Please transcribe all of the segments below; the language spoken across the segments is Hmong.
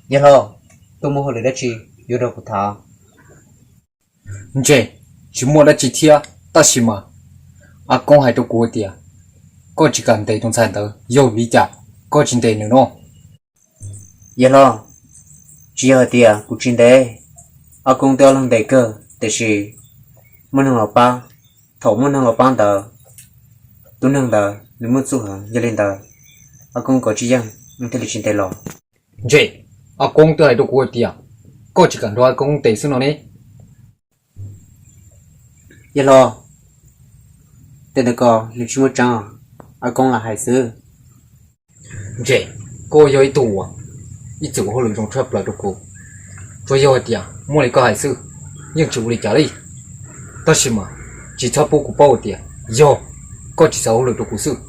Yawg hlob, koj muaj hauj lwm dab tsi yuav nrog kuv tham? Ntse, tsis muaj dab tsi thiab, tab sis mas A Koob hais rau kuv hais tias koj tsis kam ntes tus ntxhais ntawd, yog vim li cas koj tsis ntes nws no? Yawg hlob, tsis yog hais tias kuv tsis ntes, A Koob twb ob leeg ntes kawg, tiam sis muaj neeg los pab. Thaum muaj neeg los pab ntawd, tus neeg ntawd nws muaj txuj heev, yog li ntawd A Koob kov tsis yeej, thiaj li tsis ntes los. Ntse, A Koob twb hais rau kuv hais tias koj tsis kam nrog A Koob ntes xwb no ne. Yawg hlob, tej ntawd ko nws tsis muaj tseeb, A Koob lam hais xwb. Ntse, koj yog ib tug uas ib txwm ua hauj lwm zoo tshaj plaws rau kuv. Tsuas yog hais tias muaj li koj hais xwb, yeej tsis ua li cas li. Tab sis mas tsis txhob pub kuv paub hais tias yog koj tsis xav ua hauj lwm rau kuv xwb.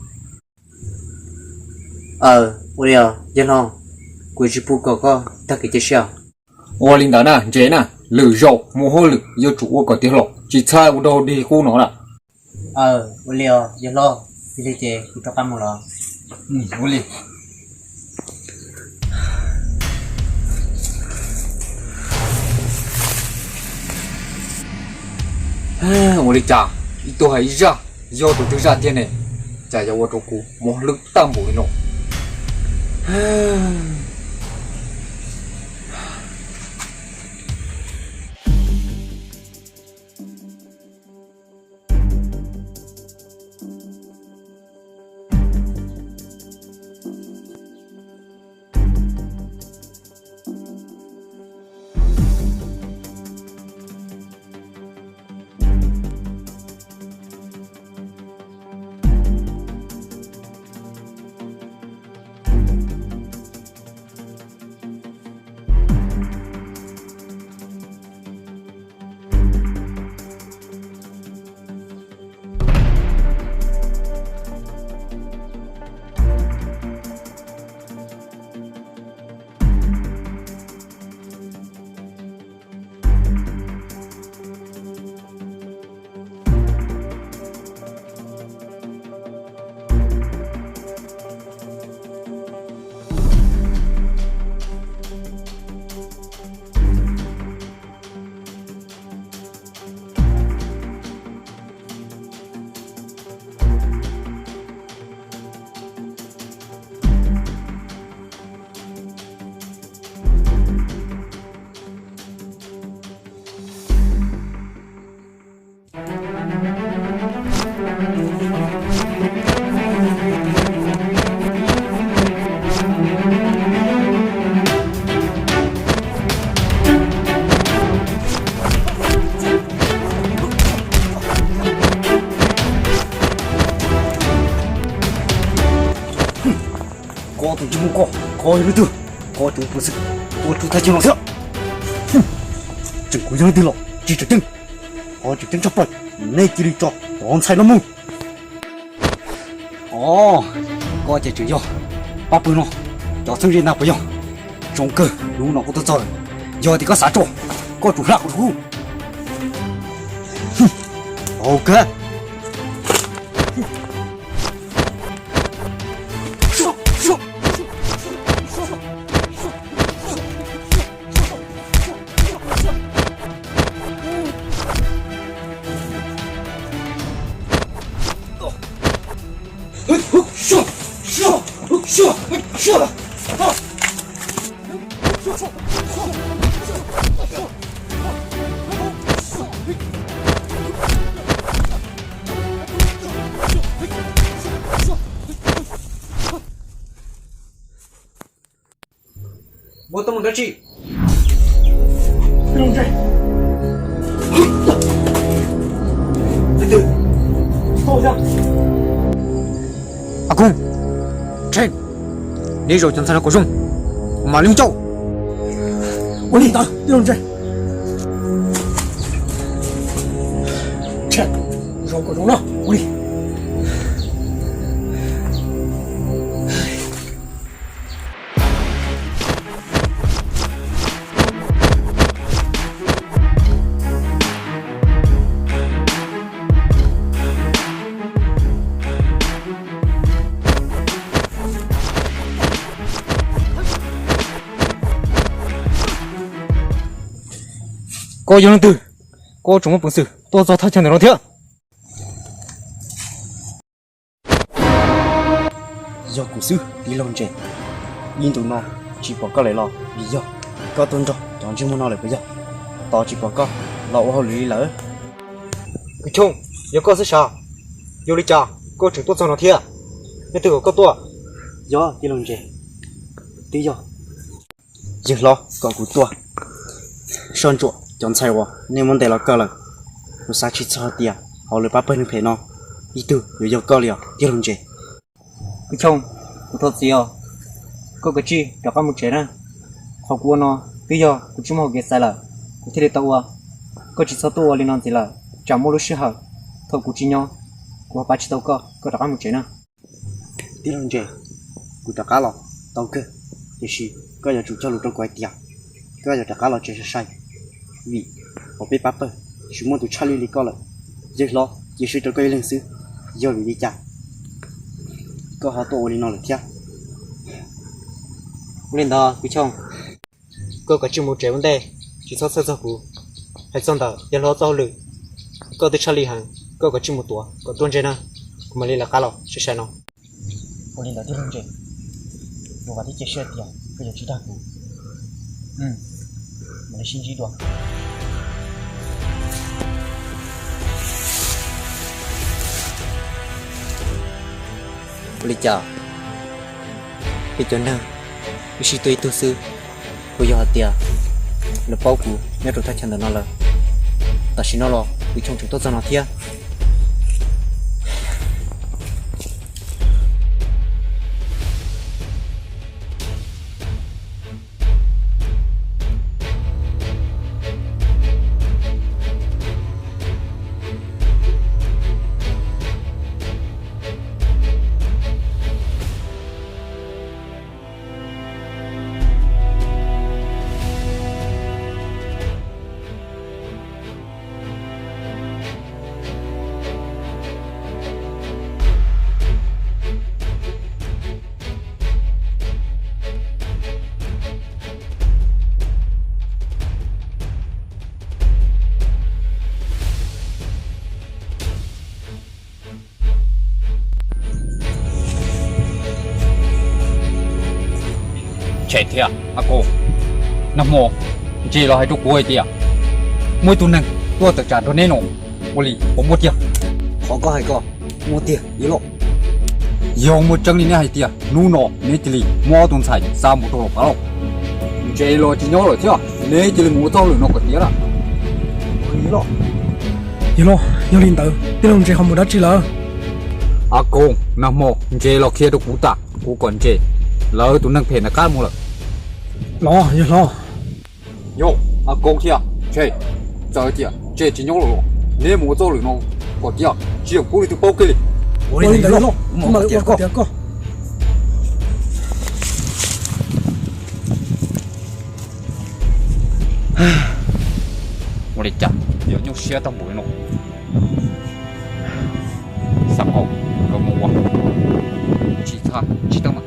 Aw, ua li os yawg hlob, kuv tsis pub kom koj tag kev cia siab. Ua li ntawd na Ntse na, lwm zaus mus hauj lwm yuav tsum ua kom tiav hlo, tsis txhob ua dog dig qub no lawm. Aw, ua li os yawg hlob, yog li ces kuv rov qab mus los. Ua li. Ua li cas ib tug hais ib zaj, yog tus twg zaj tiag ne? Cas yuav ua rau kuv mob hlwb tag npaum li no? Koj tus ntsej muag koj, koj yog leej twg? Koj tseem puas xwm tuaj tsuj thaj chaw no thiab? Tseem kuv yog leej twg los tsis tseem ceeb, qhov tseem ceeb tshaj plaws, nej cia li tso cov ntxhais no mus. Os, koj ces tseem yog pab pw no cov txheeb ze ntag puas yog? Zoo kawg, hnub no kuv tuaj txog lawm, yog tias koj xav tso, koj tsum hla kuv rau kuv. Ok. Muaj teeb meem dab tsi? A Koob, Tsheej, neb zov cov ntxhais no kom zoo, kuv mam li mus coj. Ua li ntawd, Tsheej, zov kom zoo na, ua li. Koj yog leej twg? Koj tseem muaj peev xwm tuaj txog thaj chaw ntawm no thiab? Yog kuv xwb tij laug Ntses. Ib ntus no tsis pom koj lawm los vim yog koj tuaj nrog cov ntsej muag no lawm puas yog? Tos tsis pom koj los ua hauj lwm li lawm. Kwv Choo, yog koj xwb sav? Yog li cas koj tseem tuaj txog no thiab? Leej twg kom koj tuaj? Yog tij laug Ntses, twb yog yawg hlob kom kuv tuaj soj ntsuam cov ntxhais uas nej muab ntes los kaw lawm. Kuv xav tsis txog hais tias hauv lawv pab pawg neeg phem no ib tug yuav yog koj li os tij laug Ntses. Kwv Choo, kuv thov txim os. Koj kav tsij rov qab mus tsev na. Qhov kuv ua no twb yog kuv tsis muaj hauv kev xaiv lawm kuv thiaj li tau ua. Koj tsis txhob tuaj ua li no ntxiv lawm, tsam muaj lub sij hawm thaum kuv tsis nyob kuv ho pab tsis tau koj, koj rov qab mus tsev na. Tij laug Ntses, kuv rov qab los tau kawg, tiam sis koj yuav tsum cog lus rau kuv hais tias koj yuav rov qab los tsev sai sai, vim hauv peb pab pawg tsis muaj tus tshaj lij li koj lawm. Yawg hlob cia siab rau koj ib leeg xwb, yog vim li cas koj ho tuaj ua li no lawm thiab? Ua li ntawd Kwv Choo, koj kav tsij mus tsev ua ntej, tsis txhob txhawj txog kuv. Hais txog ntawm yawg hlob txoj hauj lwm, koj twb tshaj lij heev, koj kav tsij mus tuav kom ruaj ntseg na, kuv mam li lawv qab los sai sai no. Ua li ntawd tij laug Ntses, kuv vam thiab cia siab tias koj yuav tsis dag kuv. Mam li sib ntsib dua. Ua li cas peb cov neeg wb sib tuaj ib tug xwb? Puas yog hais tias lawv paub kuv nyob rau thaj chaw ntawm no lawm? Tam sim no los Kwv Choo tseem tuaj txog no thiab. Tshem thiab a ko. Nag hmo Ntses los hais rau kuv hais tias muaj ib tug neeg tuaj tawm tsam nrog neb no, ua li puas muaj tiag? Qhov koj hais ko muaj tiag yawg loj. Yog muaj tseeb li neb hais tias hnub no neb cia li muab ob tug ntxhais xa mus rau lawv pab lauj. Ntses los tsis nyob lawm thiab neb cia li mus ua txoj hauj lwm no kom tiav lawm. Yawg loj, yog li ntawd tij laug Ntses ho mus dab tsi lawm? A ko, nag hmo Ntses los qhia rau kuv tas kuv kom Ntses lawv tus neeg phem ntawd qab mus lawm. Los yawg hlob. Yog a ko thiab Ntses, txawm tias Ntses tsis nyob lawm los neb mus ua txoj hauj lwm no kom tiav, tsis txhob pub leej twg paub kiag li. Ua li ntawd los kuv mam ua kom tiav koj. Ua li cas yuav nyuaj siab tag npaum li no? Xam hau, nkawd mus ua tsis txhaj tsis teeb mas.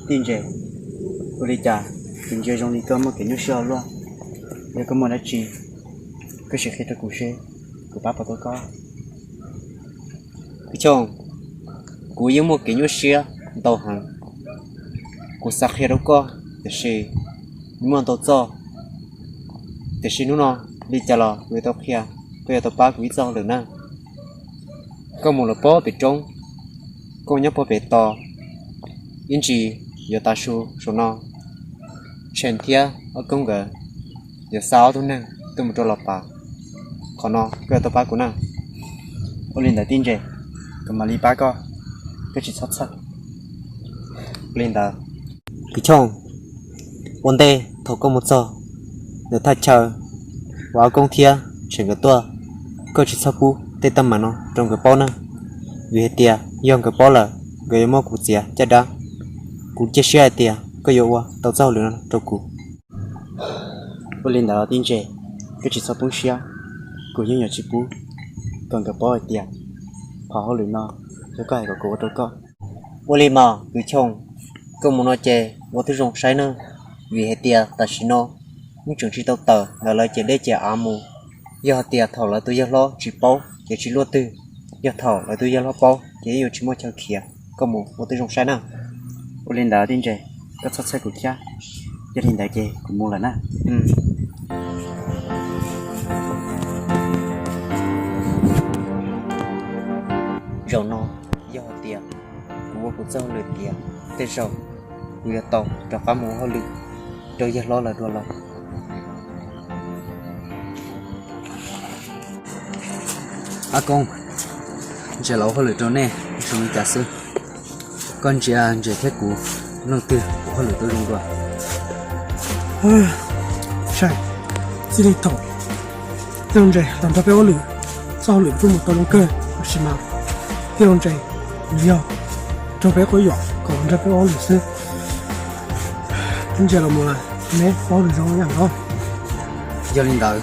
Tij Ntses, ua li cas kuv ntsia zoo li koj muaj kev nyuaj siab ua luaj? Yog koj muaj dab tsi, koj sim qhia rau kuv seb kuv pab puas tau koj. Kwv Choo, kuv yeej muaj kev nyuaj siab ntau heev. Kuv xav qhia rau koj, tiam sis nws muaj ntau txoj. Tiam sis hnub no li cas los kuv yuav tau qhia, koj yuav tau pab kuv ib txoj hauj lwm na. Koj mus lawm puag pem roob, koj nyob puag pem tos ib ntsis yuav tav su saum no, Tshem thiab Ob Koob nkawd yuav xa ob tug neeg tuaj mus rau Los Pas. Qhov no koj yuav tau pab kuv na. Ua li ntawd Tij Ntses, kuv mam li pab koj, koj tsis txhob txhawj. Ua li ntawd, Kwv Choo, ua ntej thaum koj mus txog ntawm thaj chaw uas Ob Koob thiab Tshem nkawd tuaj, koj tsis txhob pub tej teeb meem no rau nkawd paub na, vim hais tias yog nkawd paub lawm nkawd yuav muab kuv txiav caj dab. Kuv cia siab hais tias koj yuav ua tau txoj hauj lwm no rau kuv. Ua li ntawd tib ntses, koj tsis txhob poob siab, kuv yeej yuav tsis pub kom nkawd paub hais tias qhov hauj lwm no yog koj hais kom kuv ua rau koj. Ua li mas kwv Choo, koj mus no ces ua tib zoo saib nawb, vim hais tias tam sim no wb tseem tsis tau tawm ntawm lawv ciam deb ciam av mus. Yog hais tias thaum lawv tus yawg hlob tsis paub ces tsis luaj twg, yog thaum lawv tus yawg hlob paub ces yeej yuav tsis muaj chaw khiav. Koj mus ua tib zoo saib na. Ua li ntawd tib ntses, koj txhob txhawj kuv thiab. Yog li ntawd ces kuv mus lawm na. Zaum no yog hais tias kuv ua kuv txoj hauj lwm tiav, tej zaum kuv yuav tau rov qab mus ua hauj lwm rau yawg hlob lawv dua lawm. Ab Koob, ntses los ua hauj lwm rau nej zoo li cas xwb? Koj ntsia ntses thiab kuv leej twg ua hauj lwm tau zoo dua? Txij li thaum tij laug ntses los nrog peb ua hauj lwm, txoj hauj lwm kuj mus tau zoo kawg, tab sis mas tij laug ntses nws yog raug peb quab yuam kom los nrog peb ua hauj lwm xwb. Ntses los mus lawm, neb ua hauj lwm zoo ib yam nkaus. Yog li ntawd,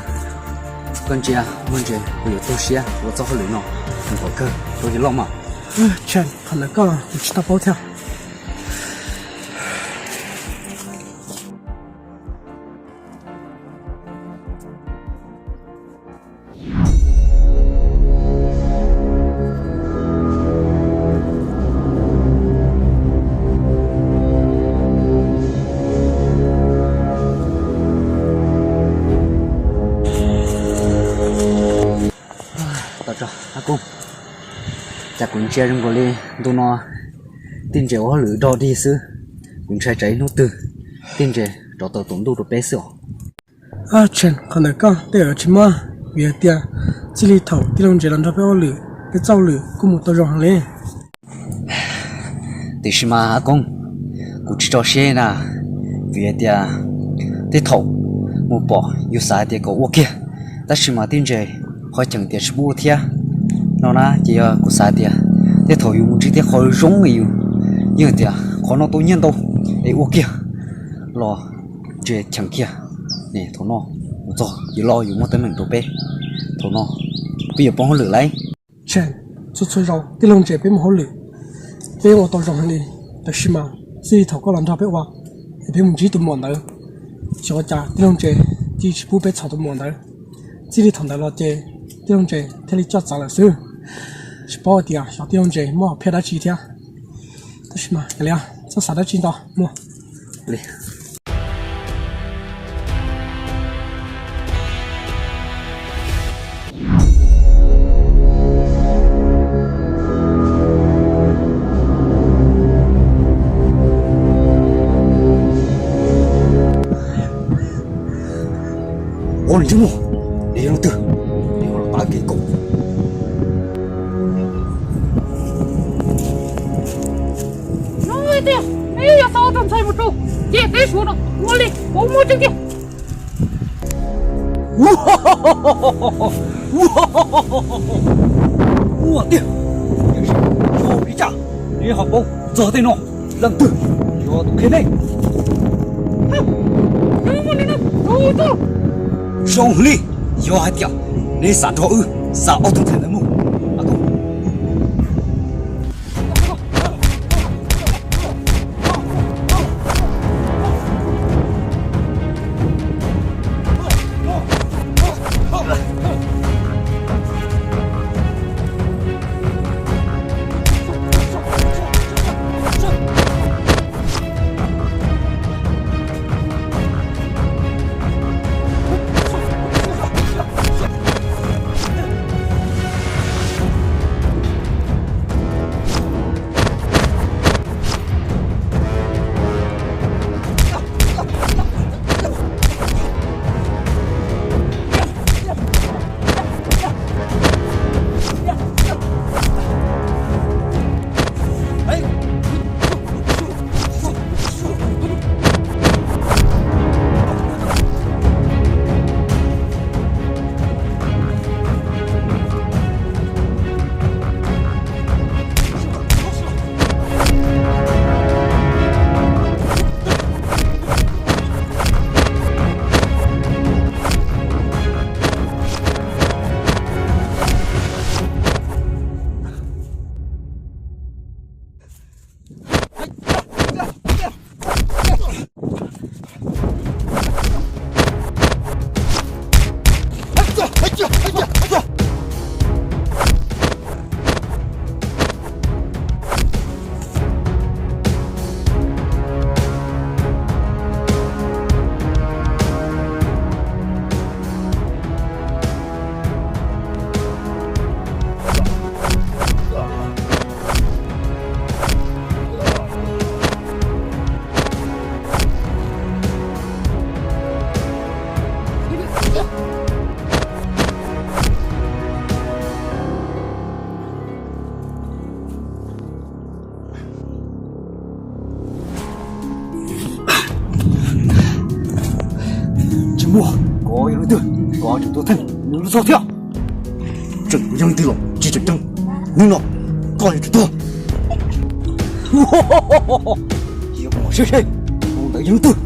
koj ntsia muaj ntses kuv yuav tu siab ua txoj hauj lwm no kom kawg rau yawg loj mas. Tseem, qhov ntawd koj kuv tsis tau paub thiab. Ab Koob, cas kuv ntsia zoo nkaus li ntu no tij ntses ua hauj lwm dog dig xwb. Kuv ntshai tsam ib hnub twg tij ntses rov tawm tus ntuj rau peb xwb os. Tseem, qhov ntawd koj tej zaum tsis muaj, vim hais tias txij li thaum tij laug ntses los nrog peb ua hauj lwm, peb txoj hauj lwm kuj mus tau zoo heev li. Tiam sis mas Ab Koob, kuv tsis tso siab na, vim hais tias tej thaum mus pom yus xav hais tias kom ua kiag, tab sis mas tij ntses qhov cheem tias tsis pub ua thiab no na, ces yog kuv xav tias tej thaum yus mus ntsib tej qhov zoo es yus yeej tias qhov no tau nyiaj ntau es ua kiag los ntses cheem kiag. Thaum no mus txog yus los yus muaj teeb meem rau peb, thaum no peb yuav poob hauj lwm lauj. Tseem, txhua txhua zaus tij laug ntses peb mus hauj lwm, peb ua tau zoo heev li, tab sis mas txij li thaum koj los nrog peb ua, es peb mus ntsib tus muam ntawd, xyov ua cas tij laug ntses cia tsis pub peb txhom tus muam ntawd. Txij li thaum ntawd los ces tij laug ntses thiaj li coj txawv lawm xwb. Tsis paub hais tias xyov tij laug ntses muaj phiaj dab tsi thiab. Tab sis mas li txhob xav dab tsi ntau, mus li. Ua li ntawd, neb yog leej twg? Neb ho los tav kev koj. Neb yog xav ua tus ntxhais mus rau ces peb suav no ua li ua muaj tseeb tiag. Muaj tiag, tiam sis yog vim li cas neb ho paub txog tej no? Leej twg yuav tus qhia neb? Zoo li, yog hais tias neb xav nrog wb xa ob tug ntxhais ntawd mus. Tsis muaj, koj yog leej twg, koj tseem tuaj theej nws lub zog thiab. Tseem yog leej twg los tsis tseem ceeb, hnub no koj yuav tsum tuag. Yog kuv mam saib seb tus ntawd yog leej twg.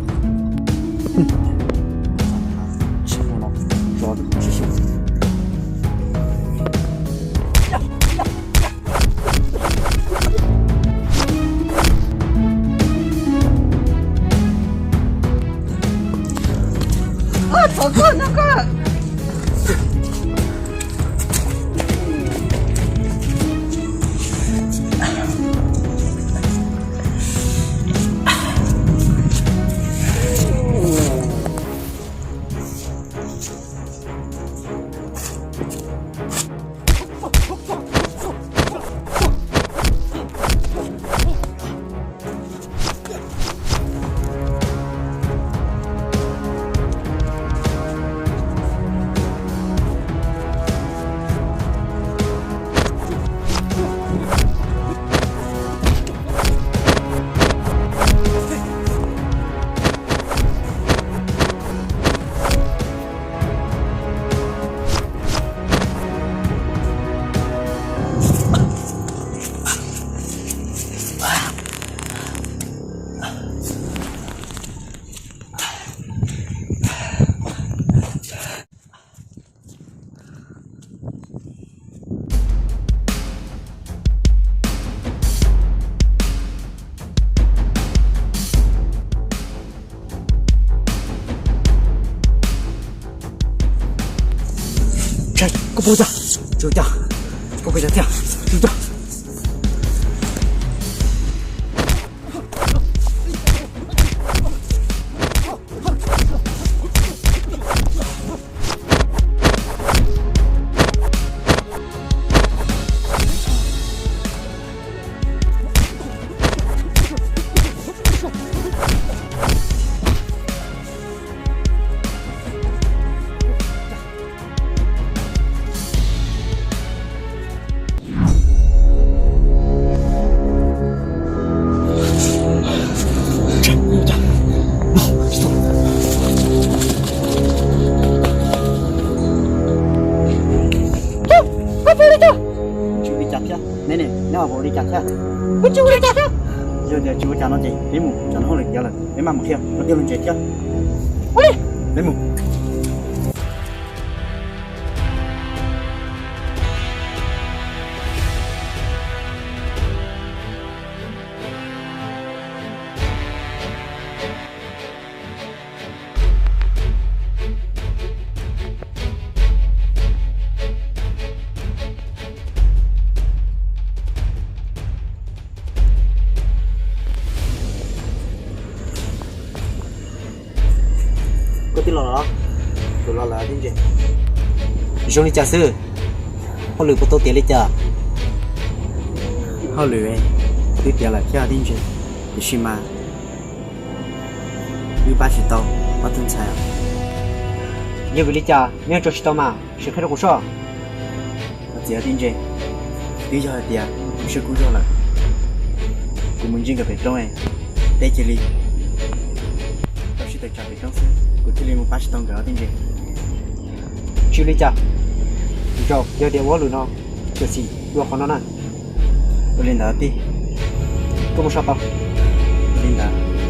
Koj puas cas? Tsis ua cas. Koj puas cas thiab? Tsis ua cas. Koj puas li cas? Tsis ua li cas thiab. Neb ne, neb ho puas ua li cas thiab? Kuv tsis ua li cas thiab. Yog tias tsis ua cas no ces peb mus, tsam no hauj lwm tiav lawm, peb mam mus qhia rau tij laug ntses thiab. Ua li, peb mus. Koj twb los los, tus los lawm tib ntses. Zoo li cas xwb? Hauj lwm puas tau tiav li cas? Hauj lwm twb tiav lawm thiab tib ntses, tiam sis mas wb pab tsis tau ob tug ntxhais. Yog vim li cas neb tso tsis tau mas sim qhia rau kuv soj. Koj txiv tib ntses, twb yog hais tias kuv sab kub zog lawm, kuv mus ntsib nkawd pem roob, peb cia li tau sib tawm tsam pem roob xwb, kuv thiaj li mus pab tsis tau nkawd tib ntses. Tsis li cas, yog tias ua hauj lwm no, tam sim ua qhov no na. Ua li ntawd tij, koj mus so tau. Ua li ntawd.